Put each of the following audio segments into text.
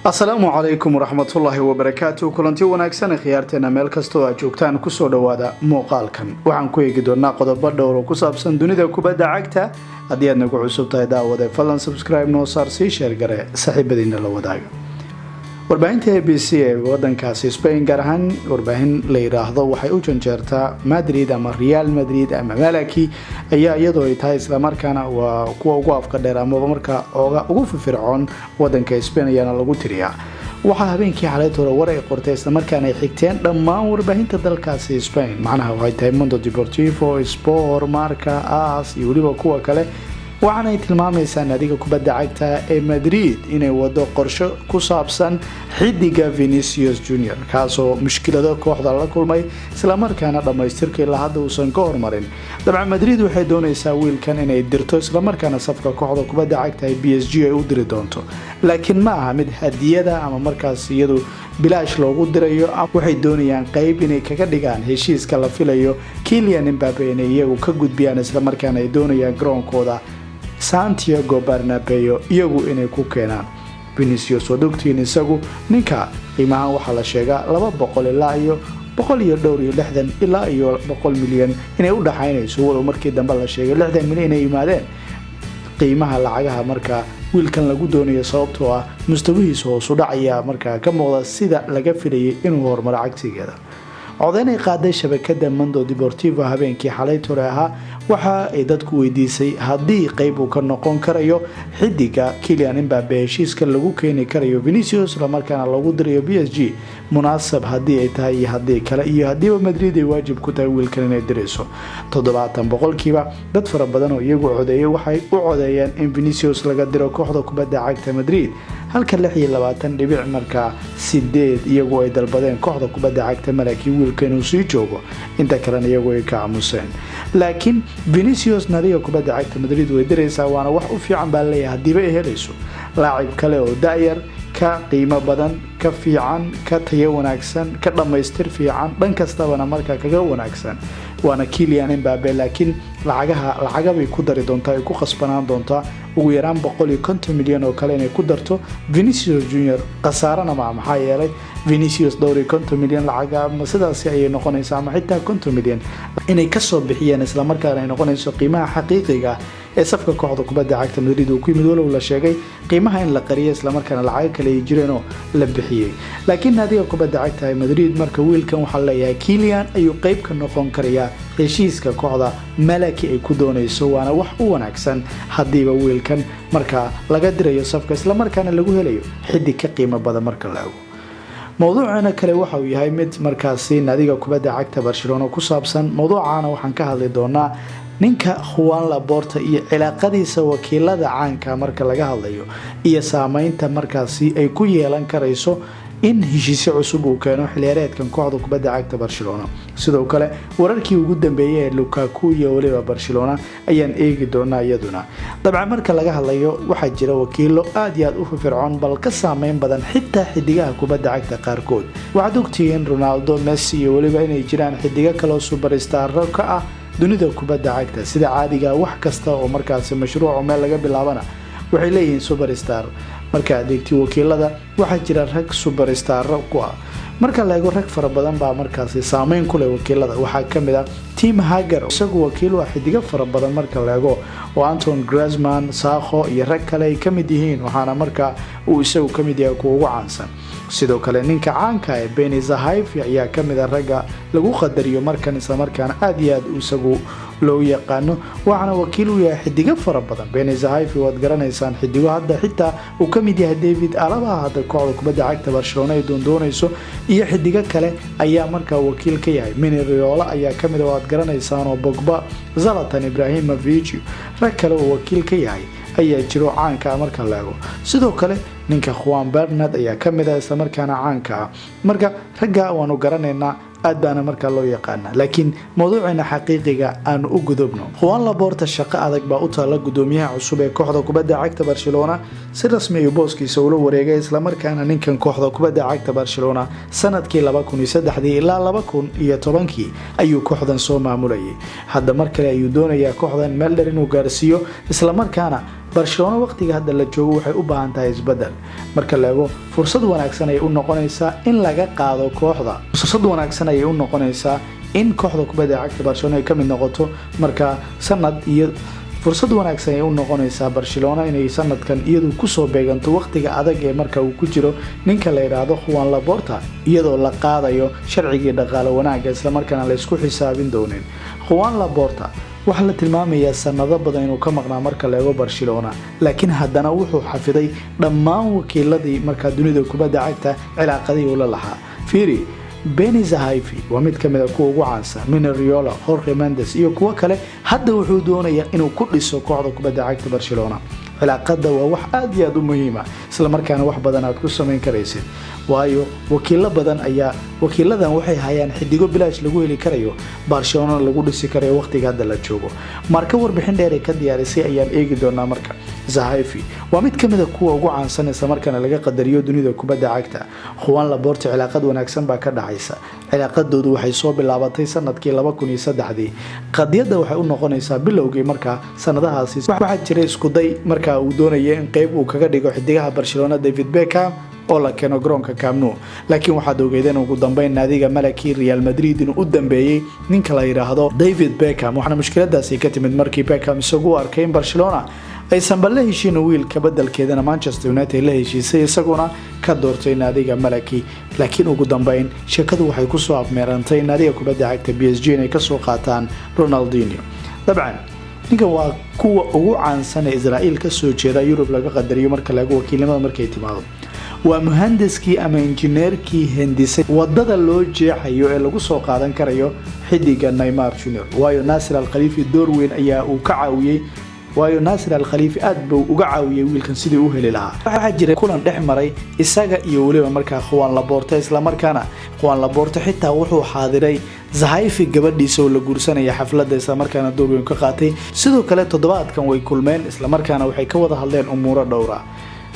Asalaamu calaykum waraxmatullaahi wabarakaatu. Kulanti wanaagsan, khiyaarteena meel kastoo aad joogtaan, kusoo dhowaada muuqaalkan. Waxaan ku eegi doonaa qodobo dhowr oo ku saabsan dunida kubadda cagta. Haddii aad nagu cusub tahay, daawade, fadlan subscribe noo saar, sii share garee, saaxiibadiina la wadaaga. Warbaahinta ABC ee wadankaasi Spain, gaar ahaan warbaahin la yidhaahdo waxay u janjeertaa Madrid ama Real Madrid ama Malaki ayaa iyadoo ay tahay, islamarkaana waa kuwa ugu afka dheer amaba markaa ooga ugu firfircoon wadanka Spain ayaana lagu tiriyaa. Waxaa habeenkii xalayt hore war ay qortay, islamarkaana ay xigteen dhammaan warbaahinta dalkaasi Spain, macnaha waxay tahay Mundo Deportivo, Sport, Marca, AS iyo weliba kuwa kale. Waxaana ay tilmaamaysaa naadiga kubadda cagta ee Madrid inay wado qorsho ku saabsan xidiga Vinicius Junior, kaasoo mushkilado kooxda la kulmay, islamarkaana dhammaystirka ilaa hadda uusan ka hormarin. Dabcan Madrid waxay doonaysaa wiilkan inay dirto, islamarkaana safka kooxda kubadda cagta ee PSG ay u diri doonto, laakiin ma aha mid hadiyada ama markaas iyadu bilaash loogu dirayo. Waxay doonayaan qeyb inay kaga dhigaan heshiiska la filayo Kylian Mbappe inay iyagu ka gudbiyaan, islamarkaana ay doonayaan garoonkooda Santiago Bernabeu iyagu inay ku keenaan Vinicius. Waad ogtihiin, isagu ninka qiimahaan waxaa la sheegaa 200 ilaa iyo boqol iyo dhowr iyo lixdan ilaa iyo 100 milyan inay u dhaxaynayso, walow markii dambe la sheegay 60 milyan inay yimaadeen qiimaha lacagaha markaa wiilkan lagu doonayo, sababtoo ah mustawihiisa hoosu dhacayaa markaa ka muuqda sida laga filayay inuu horumaro cagsigeeda. Codeyn ay qaaday shabakada Mundo Deportivo habeenkii xalay tore ahaa, waxa ay dadku weydiisay haddii qeyb uu ka noqon karayo xidiga Kylian Mbappe heshiiska lagu keeni karayo Vinicius, islamarkaana lagu dirayo PSG, munaasab haddii ay tahay iyo haddii kale, iyo haddiiba Madrid ay waajib ku tahay wiilkan inay dirayso. 70% dad fara badan oo iyagu codeeyay waxay u codeeyeen in Vinicius laga diro kooxda kubadda cagta Madrid, halka 26 dhibic markaa 8 iyagu ay dalbadeen kooxda kubadda cagta malaakiin wiilka inuu sii joogo. Inta kalena iyagu ay ka aamuseen. Laakiin Vinicius nadiga kubadda cagta Madrid way diraysaa, waana wax u fiican baa leeyahay haddiiba ay helayso laacib kale oo da'yar, ka qiimo badan, ka fiican, ka tayo wanaagsan, ka dhammaystir fiican, dhan kastabana markaa kaga wanaagsan, waana Kylian Mbappe. Laakiin lacagaha lacagabay ku dari doontaa, ay ku khasbanaan doontaa ugu yaraan 150 milyan oo kale inay ku darto Vinicius Junior. Khasaarana maa, maxaa yeelay Vinicius dhowr iyo 50 milyan lacaga ama sidaasi ayay noqonaysaa, ama xitaa 50 milyan inay kasoo bixiyeen, islamarkaana ay noqonayso qiimaha xaqiiqiga ee safka kooxda kubadda cagta Madrid uu ku yimid, walow la sheegay qiimaha in la qariyay, islamarkaana lacago kale ay jireenoo la bixiyey. Laakiin naadiga kubadda cagta ee Madrid marka wiilkan waxaa leeyahay Kylian ayuu qeyb ka noqon karayaa heshiiska kooxda malaki ay ku doonayso, waana wax u wanaagsan haddiiba wiilkan markaa laga dirayo safka, islamarkaana lagu helayo xidig ka qiimo badan marka la ego. Mowduucana kale waxa uu yahay mid markaasi naadiga kubadda cagta Barcelona ku saabsan. Mowduucaana waxaan ka hadli doonaa ninka Juan Laporta iyo cilaaqadiisa wakiilada caanka marka laga hadlayo, iyo saameynta markaasi ay ku yeelan karayso in heshiisyo cusub uu keeno xiliyaareedkan kooxda kubadda cagta Barcelona. Sidoo kale wararkii ugu dambeeyay ee Lukaku iyo weliba Barcelona ayaan eegi doonaa iyaduna. Dabcan marka laga hadlayo, waxaa jira wakiilo aad iyo aad u firfircoon, bal ka saameyn badan xitaa xidigaha kubadda cagta qaarkood. Waxaad ogtihiin Ronaldo, Messi iyo weliba inay jiraan xidigo kaloo superstaro ka ah dunida kubadda cagta. Sida caadiga, wax kasta oo markaasi mashruuco meel laga bilaabana waxay leeyihiin superstar. Marka adeegti wakiilada, waxaa jira rag superstaro ku ah. Marka la eego, rag fara badan baa markaasi saameyn ku leh wakiilada. Waxaa kamid ah Tim Hager, isagu wakiil waa xidigo fara badan marka la eego, oo Antoine Griezmann, Sakho iyo rag kale ay kamid yihiin, waxaana markaa uu isagu kamid yahay kuwa ugu caansan. Sidoo kale ninka caanka ee Pini Zahavi ayaa kamid ah ragga lagu qadariyo markan, islamarkaana aada iyo aad isagu loo yaqaano, waxaana wakiil u yahay xidigo fara badan. Pini Zahavi waad garanaysaan, xidigo hadda xitaa uu kamid yahay David Alaba, hadda kooxda kubadda cagta Barcelona ay doondoonayso, iyo xidigo kale ayaa markaa wakiil ka yahay. Mino Raiola ayaa kamid ah, waad garanaysaan, oo Pogba, Zlatan Ibrahimovic, rag kale uu wakiil ka yahay ayaa jiro caanka ah marka la eego. Sidoo kale ninka Juan Bernat ayaa kamid ah, islamarkaana caanka ah. Marka ragga waanu garanaynaa, aad baana markaa loo yaqaana. Laakiin mawduuceena xaqiiqiga aanu u gudubno. Juan Laporta shaqo adag baa u taalla gudoomiyaha cusub ee kooxda kubadda cagta Barcelona. Si rasmi ayuu booskiisa ula wareegay, islamarkaana ninkan kooxda kubadda cagta Barcelona sanadkii 2003dii ilaa 2010kii ayuu kooxdan soo maamulayay. Hadda mar kale ayuu doonayaa kooxdan meel dheer inuu gaarsiiyo, islamarkaana Barcelona waqtiga hadda la joogo waxay u baahan tahay isbedel. Marka la eego, fursad wanaagsan ayay u noqonaysaa in laga qaado kooxda, fursad wanaagsan ayay u noqonaysaa in kooxda kubadda cagta Barcelona ay ka mid noqoto. Marka sanad iyo fursad wanaagsan ay u noqonaysaa Barcelona inay sanadkan iyadu kusoo beeganto waqtiga adag ee marka uu ku jiro ninka la yidhaahdo Juan Laporta, iyadoo la qaadayo sharcigii dhaqaale wanaagga, islamarkaana la isku xisaabin doonin. Juan Laporta waxaa la tilmaamayaa sanado badan inuu ka maqnaa marka la eego Barcelona, laakiin haddana wuxuu xafiday dhammaan wakiiladii markaa dunida kubadda cagta cilaaqadihii ula lahaa. Fiiri, Pini Zahavi waa mid kamid a kuwa ugu caansan, Mino Raiola, Jorge Mendes iyo kuwo kale. Hadda wuxuu doonayaa inuu ku dhiso kooxda kubadda cagta Barcelona. Cilaaqada waa wax aada iyo aada u muhiima, islamarkaana wax badan aad ku samayn karaysid, waayo wakiilo badan ayaa wakiiladan waxay hayaan xidigo bilaash lagu heli karayo, Barcelona lagu dhisi karayo waqtiga hadda la joogo. Marka warbixin dheer ay ka diyaarisay ayaan eegi doonaa. Marka Zahavi waa mid kamid a kuwa ugu caansan, islamarkaana laga qadariyo dunida kubadda cagta. Juan Laporta cilaaqad wanaagsan baa ka dhacaysa. Cilaaqadoodu waxay soo bilaabatay sanadkii 2003-dii. Qadiyadda waxay u noqonaysaa bilowgii markaa sanadahaasi waxaa jiray iskuday markaa uu doonaya in qeyb uu kaga dhigo xidigaha Barcelona David Beckham oo la keeno garoonka Camp Nou, laakiin waxaad ogeydeen ugu dambeyn naadiga malakii Real Madrid inuu u dambeeyey ninka la yidhaahdo David Beckham. Waxaana mushkiladaasi ka timid markii Beckham isagu u arkay in Barcelona aysanba la heshiin wiilka, bedelkeedana Manchester United la heshiisay, isaguna ka doortay naadiga malaki. Laakiin ugu dambeyn sheekadu waxay kusoo afmeerantay naadiga kubadda cagta PSG inay kasoo qaataan Ronaldinho. Dabcan ninkan waa kuwa ugu caansan ee Israa'iil kasoo jeeda, Yurub laga qadariyo marka laego wakiilnimada markay timaado. Waa muhandiskii ama injineerkii hendisay wadada loo jeexayo ee lagu soo qaadan karayo xidiga Neymar Junior, waayo Nasir Al Khaliifi door weyn ayaa uu ka caawiyey, waayo Naasir Al Khaliifi aad buu uga caawiyey wiilkan sidii u heli lahaa. Waxaa jiray kulan dhex maray isaga iyo weliba markaa Juan Laporta, islamarkaana Juan Laporta xitaa wuxuu xaadiray Zahavi gabadhiisa oo la guursanaya xafladda, islamarkaana door weyn ka qaatay. Sidoo kale toddobaadkan way kulmeen, islamarkaana waxay ka wada hadleen umuuro dhowra.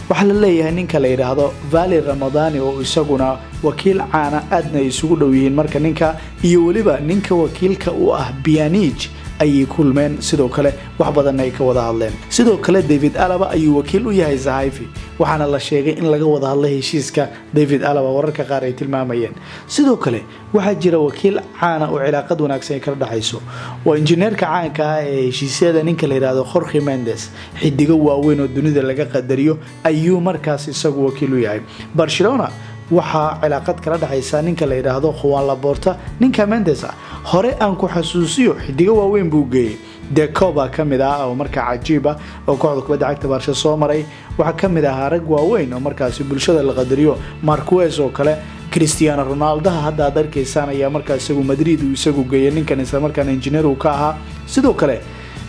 Waxaa la leeyahay ninka la yidhaahdo Vali Ramadani, oo isaguna wakiil caana, aadna ay isugu dhow yihiin. Marka ninka iyo weliba ninka wakiilka u ah Pjanic ayay kulmeen, sidoo kale wax badanna ay ka wada hadleen. Sidoo kale David Alaba ayuu wakiil u yahay Zahavi, waxaana la sheegay in laga wada hadlay heshiiska David Alaba, wararka qaar ay tilmaamayeen. Sidoo kale waxaa jira wakiil caana oo cilaaqad wanaagsan ay kala dhexayso, waa injineerka caanka ah ee heshiisyada ninka la yidhaahdo Jorge Mendes. Xidigo waaweyn oo dunida laga qadariyo ayuu markaas isagu wakiil u yahay. Barcelona waxaa cilaaqad kala dhexaysa ninka la yidhaahdo Juan Laporta, ninka Mendes ah. Hore aan ku xasuusiyo, xidigo waaweyn buu geeyey. Deco baa ka mid ah oo markaa cajiib ah oo kooxda kubadda cagta Barsha soo maray. Waxaa ka mid ahaa rag waaweyn oo markaasi bulshada la qadariyo, Marquez oo kale, Cristiano Ronaldoha hadda aad arkaysaan ayaa markaa isagu Madrid uu isagu geeyay ninkan, islamarkaana injineer uu ka ahaa. Sidoo kale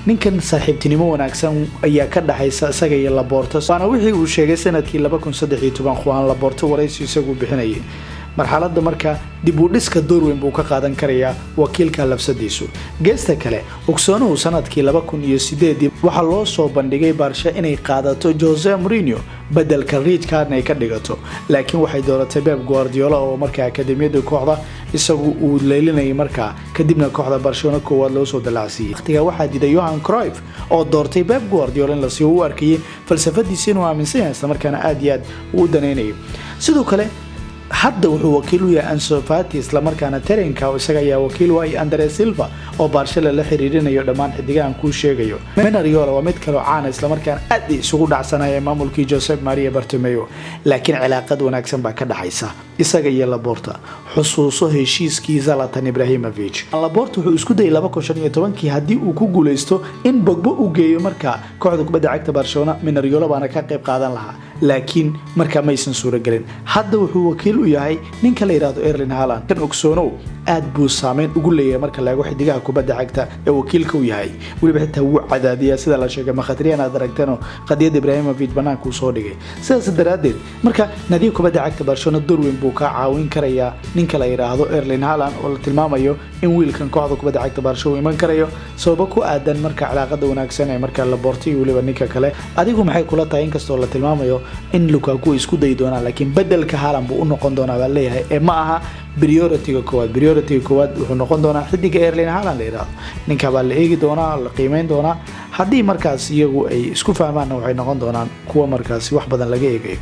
ninkan saaxiibtinimo wanaagsan ayaa ka dhexaysa isaga iyo Laporta, waana wixii uu sheegay sanadkii 2013 Juan Laporta waraysi isagu bixinayay. Marxaladda marka dib u dhiska door weyn buu ka qaadan karayaa wakiilka lafsadiisu. Geesta kale, ogsoonuhu sanadkii 2008-dii waxaa loo soo bandhigay Barsha inay qaadato Jose Mourinho, bedelka Rijkaardna ay ka dhigato, laakiin waxay dooratay Pep Guardiola oo markaa akademiyada kooxda isagu uu leelinayay. Markaa kadibna kooxda Barcelona koowaad loo soo dalaacsiiyey. Waqtigaa waxaa diiday Johan Cruyff oo doortay Pep Guardiola in la siiyo, u arkayay falsafadiisa inuu aaminsan yahay, islamarkaana aad iyo aad uu u danaynayay. Sidoo kale hadda wuxuu wakiil u yahay Ansu Fati, islamarkaana Trincao isaga ayaa wakiil u ah, Andre Silva oo Barcelona la xiriirinayo, dhammaan xidigahan kuu sheegayo. Mino Raiola waa mid kaloo caana, islamarkaana aad isugu dhacsanaya maamulkii Josep Maria Bartomeu, laakiin cilaaqad wanaagsan baa ka dhaxaysa isaga iyo Laporta. Xusuuso heshiiskii Zlatan Ibrahimovic. Laporta wuxuu isku dayay 2015-kii haddii uu ku guuleysto in Pogba u geeyo markaa kooxda kubadda cagta Barcelona, Mino Raiola baana ka qayb qaadan lahaa, laakiin markaa maysan suuragelin. Hadda wuxuu wakiil u yahay ninka la yidhahdo Erling Haaland. Kan ogsoonow, aad buu saameyn ugu leeyahay marka la eego xidigaha kubadda cagta ee wakiilka u yahay. Weliba xitaa wuu cadaadiyaa, sida la sheegay Mkhitaryan aad aragteenoo qadiyadda Ibrahimovic banaanka uu soo dhigay. Sidaas daraaddeed marka nadiga kubadda cagta Barcelona door weyn buu ka caawin karayaa ninka la yidhaahdo Erling Haaland, oo la tilmaamayo in wiilkan kooxda kubadda cagta Barcelona uu iman karayo, sababo ku aadan marka cilaaqada wanaagsan ee marka Laporta iyo weliba ninka kale. Adigu maxay kula tahay? Inkastoo la tilmaamayo in Lukaku isku dayi doonaan, laakiin bedelka Haaland buu u noqon doonaa baa leeyahay, ee ma aha priority-ga koowaad. Priority-ga koowaad wuxuu noqon doonaa xidiga Erling Haaland la yidhaahdo. Ninka baa la eegi doonaa, la qiimeyn doonaa. Haddii markaas iyagu ay isku fahmaanna, waxay noqon doonaan kuwa markaasi wax badan laga eegayo.